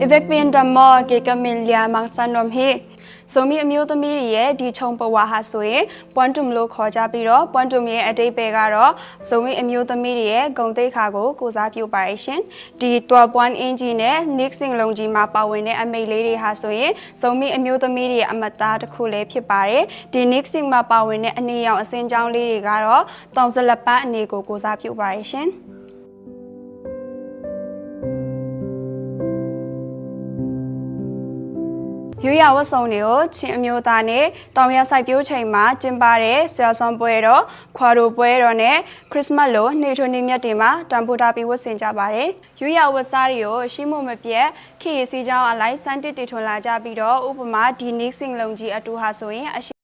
Evek pin damo ke kamin lia mang san nom hi ဇုံမီအမျိုးသမီးတွေရဲ့ဒီချုံပဝါဟာဆိုရင်ပွမ်တွမ်လို့ခေါ်ကြပြီးတော့ပွမ်တွမ်ရဲ့အတိတ်ပဲကတော့ဇုံမီအမျိုးသမီးတွေရဲ့ဂုံတိတ်ခါကိုကိုစားပြုပါရရှင်ဒီတွာပွမ်အင်ဂျီနဲ့ Nixon လုံကြီးမှာပါဝင်တဲ့အမိတ်လေးတွေဟာဆိုရင်ဇုံမီအမျိုးသမီးတွေရဲ့အမတ်သားတစ်ခုလည်းဖြစ်ပါတယ်ဒီ Nixon မှာပါဝင်တဲ့အနီရောင်အစင်းချောင်းလေးတွေကတော့တောင်စလပန်းအနေကိုကိုစားပြုပါရရှင် ရွေးရဝတ်စုံတွေကိုချင်းအမျိုးသားနဲ့တောင်ရစိုက်ပျိုးချိန်မှာကျင်းပတဲ့ဆရာဆောင်ပွဲတော်ခွာရိုပွဲတော်နဲ့ခရစ်စမတ်လိုနှွေထွေးနေ့မြတ်တွေမှာတန်ဖိုးထားပြီးဝတ်ဆင်ကြပါတယ်။ရွေးရဝတ်စားတွေကိုရှိမှုမပြတ်ခေတ်ရစီချောင်းအလိုက်စမ်းတစ်တီထွန်လာကြပြီးတော့ဥပမာဒီနစ်စင်လုံကြီးအတူဟာဆိုရင်အရှိ